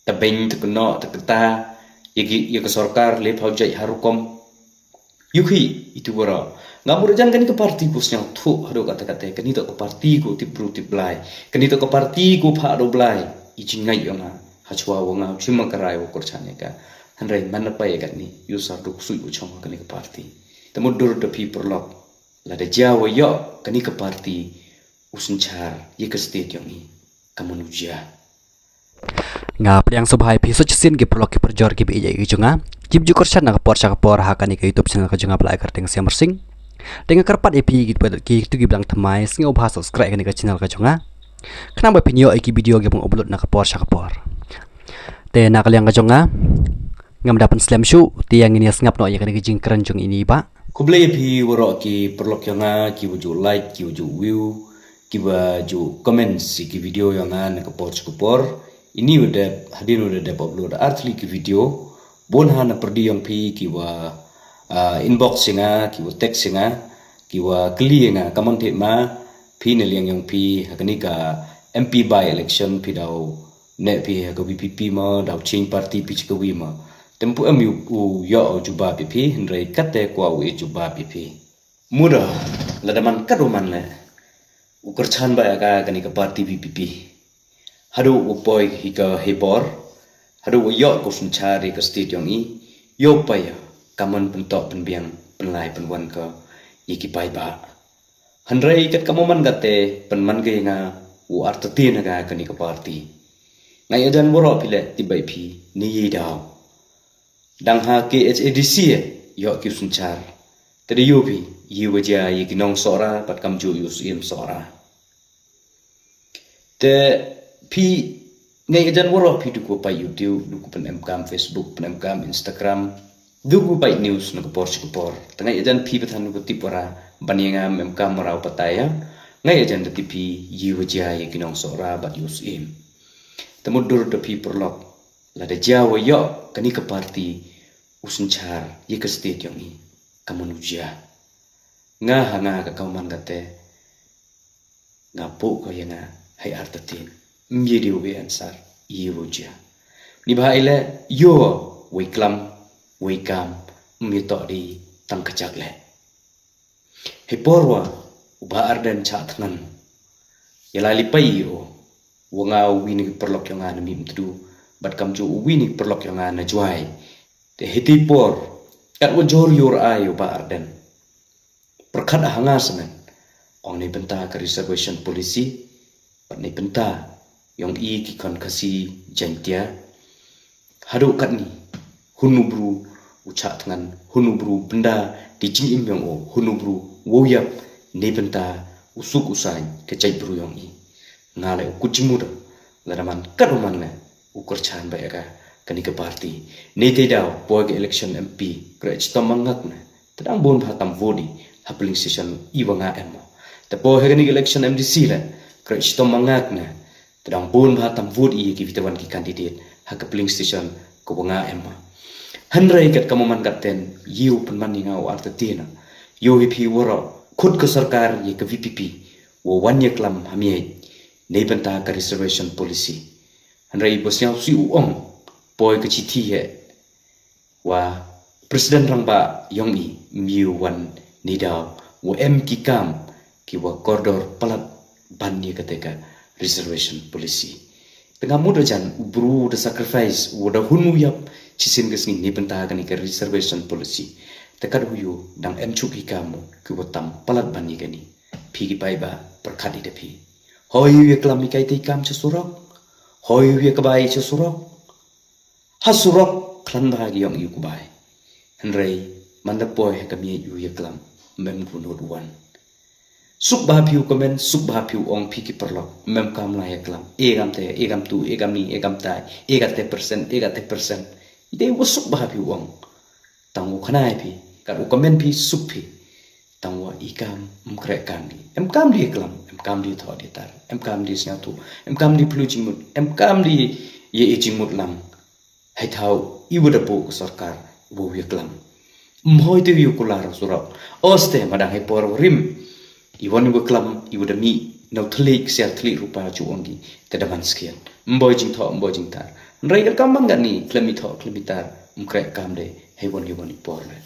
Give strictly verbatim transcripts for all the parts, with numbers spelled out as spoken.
ta beng, ta kynnoh, ta kynta ïa ki, ïa ka sorkar, le phaw jait ha rukom. Ïohi itu baroh. Nga mut jan kane ka parti ko sngewthuh haduh katta katta, kane to ka parti ko tip bru tip blai. Kane to ka parti ko phah da u Blai i jingngeit ïa nga. Hashwa wa nga u shim ka rai wa kyrchan ïa ka. Hynrei man la pei ïa kane, ïoh sar duk sui u chong kane ka parti. Te mut dur da phi paralok, lada jia wa ïoh kane ka parti u synshar ïa ka state yong i, ka mut u jia. Nga pdiang sngewbha ïa phi sa shisien ki paralok ki parajor ki ba ïeit ki jong nga. Jingïakyrchan na ka por sha ka por ha kane ka YouTube channel ka jong nga ba la ai kyrteng Siam Marsing. Te nga kyrpad ïa phi ki, ki tu ki ba dang thymmai, sngewbha subscribe kane ka channel ka jong nga, khnang ba phin ïoh ïa ki video ki ba nga upload na ka por sha ka por. Te na ka liang ka jong nga, ngam da pynslem shuh, te ïa ngin ïa sngap noh ïa kane ka jingkren jong ine i bah. Khublei ïa phi waroh ki paralok yong nga, ki wa ju like, ki wa ju view, ki wa ju comment ïa ki video yong nga na ka por sha ka por. Ine wa dep, hadien wa da dep upload ar tylli ki video, bun ha na pyrdi yong phi ki wa, ah, inbox ïa nga, ki wa text ïa nga, ki wa kylli ïa nga, ka mon thied ma phi na liang yong phi ha kane ka M P by election phi daw neh phi ha ka V P P mo, daw change party phi cha kawi mo. Te ym pu em u, u ïoh u jubab ïa phi, hynrei katte kwah u ïa jubab ïa phi. Mut lada man katto man leh, u kyrchan bha ïa ka kane ka party V P P. Haduh u poi hi ka hi por, haduh u ïoh ka synshar ïa ka state yong i, ïoh pei ïa ka mon pyntoh pynbiang pynlai pynwan ka ïa ki paidbah. Hynrei kat ka mo man katte, pynman ka ïa nga u artatien ha ka kane ka party. Nga ïa jan waroh phi leh, tip bha ïa phi ne ïa daw. Dang ha K H A D C ïoh ki u synshar. Te da ïoh phi, ïa wa jia ïa ki nong Sohra bad kamjooh ïa u Syiem Sohra. Te phi, nga ïa jan waroh phi du ko peit YouTube, du ko pynemkam Facebook, pynemkam Instagram, du ko peit news na ka por sha ka por. Te nga ïa jan phi ba than ko tip wara ban ïa nga emkam wara u patai ïa. Nga ïa jan da tip phi ïa wa jia ïa ki nong Sohra bad ïa u Syiem. Te mut dur da phi paralok, lada jia wa ïoh kane ka party u synshar ïa ka state yong i, ka mon u jia. Nga ha nga ka ka mo man katte, nga buh ko ïa nga ha i artatien. Ym ïa dei u answer, ïa wa jia. Ni bha i leh, ïoh wa i klam, wa i kam, ym ïa toh dei tang ka jak leh. Hi por wa u Bah Ardent chah thngan, ïa la li pei ïa u, wa nga u wi na ki paralok yong nga na Mihmyntdu, bad kamjooh u wi na ki paralok yong nga na Jowai. Te hi te por, kat wa jor ïa u rah ïa u Bah Ardent. Pyrkhat ha nga smen, ong na bynta ka reservation policy, bad na bynta yong i ki khon Khasi Jaiñtia. Haduh katne, hun u bru u chah thngan, hun u bru bynda ki jingim yong u, hun u bru wow ïap na bynta u suk u saiñ ka jaitbru yong i. Nga leh u kut jingmut, lada man katto man leh, u kyrchan bha ïa ka kane ka party. Neitei daw poi ka election M P, khreh chitom ma ngak ne, te dang bun bha tam vote i ha polling station i wa nga em mo. Te poi ha kane ka election M D C leh, khreh chitom ma ngak ne, te dang bun bha tam vote i ïa kiwei kiwei ki candidate ha ka polling station ka wa nga em mo. Hynrei kat ka mo man katte, ïa u pynman ïa nga u artatien, ïa u hi phi waroh, khut ka sorkar ïa ka V P P, wa wan ïa klam ha miej na bynta ka reservation policy. Hynrei ba sngewsih u ong, poi ka chithi hi, wa President Rangbah yong i, ym ïa wan ni daw, wa em ki kam ki wa kordor palat ban ïa kata ka reservation policy. Te nga mut jan u bru da sacrifice, wa da hun u ïap shisien ka sngi na bynta kane ka reservation policy. Te kat u ïoh dang em chuk ki kam ki wa tam palat ban ïa kane. Phi ki paidbah, pyrkhat i da phi. Hoi u ïa klam i kai te i kam cha surok. Hoi u ïa kbai cha surok. Ha surok khlem bha ki yong i u kbai. Hynrei man da poi ha ka miej u ïa klam, ym em u nod wan. Suk bha phi u comment, suk bha phi u ong phi ki paralok, ym em kam la ïa klam. E kam te, e kam tu, e kam ni, e kam tai, e kam te percent, e kam te percent. I dei wa suk bha phi u ong. Tang u khnai phi, kat u comment phi suk phi. Tang wa i kam, ym khreh kam di. Em kam di klam, em kam di thoh di tar, em kam di sngewthuh, em kam di plu jingmut, em kam di ïa i jingmut lang. Hai thaw, i wa da buh ka sorkar, wa u ïa klam. Ym hoi te u ïa kular surok. Oste, ma dang hai por wa rim. I wan i wa klam, i wa da mih, na u thylliej, ksiar thylliej rupa chu ong ki, te da man skian. Ym boi jingthoh, ym boi jingtar. Hynrei ka kam man katni, khlem ithoh khlem itar, um kreh kam de, hei wan hei wan i por le.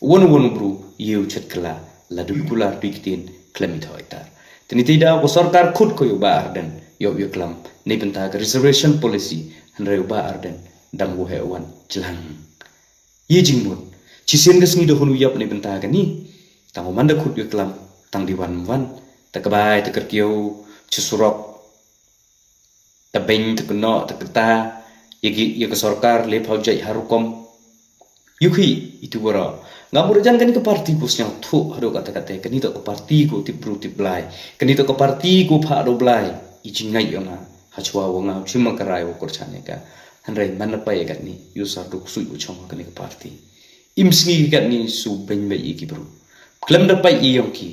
Wan wan u bru, ïew chet kala, la dun kular dui ktien, khlem ithoh itar. Teni te da ko sorkar khut ko ïoh ba Ardent, ïoh ïoh klam, nei bynta ka reservation policy, hynrei u ba Ardent, dang wu he wan, jlang. Ïe jingmut, chisien ka sngi da hun u ïap nei bynta kani. Tang u man da khut ïoh klam, tang di wan wan, ta ka bai, ta ka rkiew, chi surok, ta beng, ta kynnoh, ta kynta, ïa ki, ïa ka sorkar, le phaw jai ha rukom. Ïu khi, itu wara. Nga mur jan kani ka parti ko sngewthuh, haduh kata kata, kani to ka parti ko tip bru tip blai. Kani to ka parti ko pha do blai. I jingngai ïong nga, ha chwa wa nga, chim ma ka rai wa kurchan ïa ka. Hynrei man na pai ïa katni, ïu sar duk sui u chong kani ka parti. Im sngi katni, su beng bai ïa ki bru. Khlem da pai ïong ki.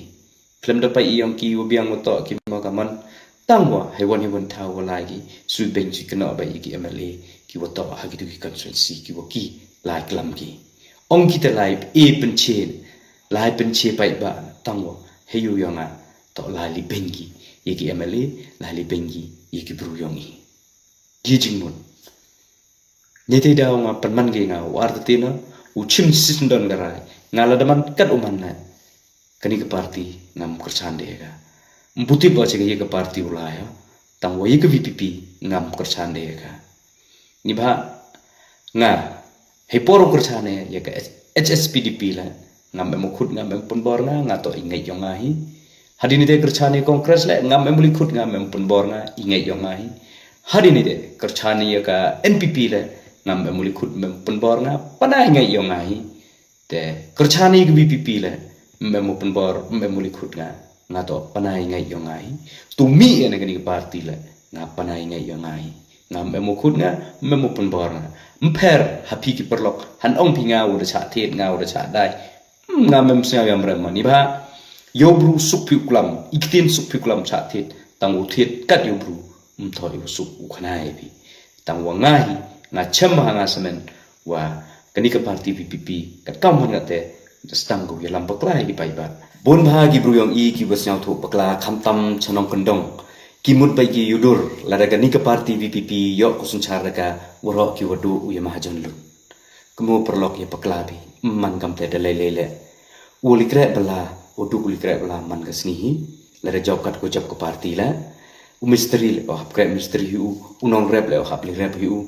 Khlem da pai ïong ki wa biang wa toh ki ma ka man. Tang wa, hei wan hei wan thaw wa lai ki, sui beng sui kynnoh bai ïa ki M L A, ki wa toh ha ki tu ki constituency, ki wa ki, lai klam ki. Ong ki te lai e pynche, lai pynche pai ba, tang wa, hei yu ïong nga, toh lai li beng ki, ïa ki M L A, lai li beng ki, ïa ki bru ïong i. Ïe jingmut. Ngi te da nga pynman ki nga, u ar te na, u chim sisndon ka rai, nga la da man kat u man na. Kani ka parti ngam kyrchan de ka. Mputi ba che ka parti u lai ha. Tang wa ïa ka V P P ngam kyrchan de ka. Ni ba nga hei por u kyrchan ïa ka H S P D P la. Ngam em u khut ngam em pynbor nga, nga to i ngai ïong nga hi. Hadien ite kyrchan ïa Congress la, ngam em u li khut ngam em pynbor nga, i ngai ïong nga hi. Hadien ite kyrchan ïa ka N P P la, ngam em u li khut ngam em pynbor nga, pana i ngai ïong nga hi. Te kyrchan ïa ka V P P la, ngam em u pynbor, ngam em u li khut nga, nga to pana i ngai ïong nga hi. Tu mi ïa na kani ka parti la, nga pana i ngai ïong nga hi. Ngam em u khut nga, ngam em u pynbor nga. Mpher, ha phi ki paralok, han ong phi nga wa da chah thied, nga wa da chah dai. Hmm, ngam em sngew ïam rem mani ba. Ïoh bru suk phi u klam, i ktien suk phi u klam chah thied, tang u thied kat ïoh bru, mthoh ïoh suk u khnai phi. Tang wa nga hi, nga chem ha nga semen, wa kani ka parti V P P, kat kam han nga te, da stang ko ïa lam bakla hi pai ba. Bun ba ki bru ïong i ki wa sngewthuh bakla, kham tam chnong kyndong. Ki mut bai ki ïudur, lada kani ka parti V P P, ïoh ko synchar da ka, waroh ki wa du u ïa mahajon lut. Kmo paralok ïa bakla bi, man kam te da lei lei le. U li kreh bala, u duk u li kreh bala man ka sngi hi. Lada jop kat ko jop ka parti la. U mistri le, o hap kreh mistri hi u, u nong rep le, o hap li rep hi u.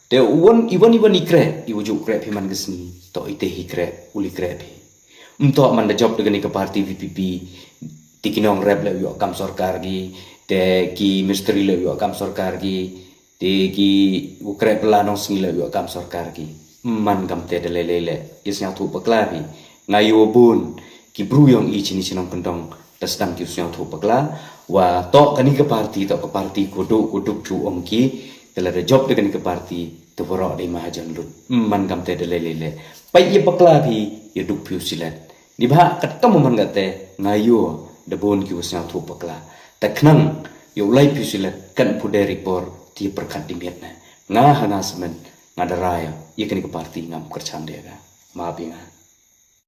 Te u wan, i wan i wan i kreh, i u ju kreh phi man ka sngi, to i te hi kreh, u li kreh phi. Mto man da jop da kani ka parti V P P, te ki nong rep le u ïoh kam sorkar ki, te ki mistri le u ïoh kam sorkar ki, te ki u kreh bala nong sngi le u ïoh kam sorkar ki. Man kam te da lei lei le, ïa sngewthuh bakla phi. Nga ïoh bun, ki bru ïong i chini chnong kyndong, da sdang ki u sngewthuh bakla, wa to kani ka parti, to ka parti ko du, ko duk chu ong ki, te lada jop da kani ka parti, te waroh dei mahajon lut. Man kam te da lei lei le. Pai ïa bakla phi, ïa duk phi u silet. Ni ba kat kam man nga te, nga ïoh, da bun ki u sngewthuh bakla. Te khnang, ïa u lai phi u silet, kan pu deri por, ti pyrkhat di miet na. Nga ha nga semen, nga da rai, ïa kani ka parti ngam kyrchan de ka. Ma bi nga.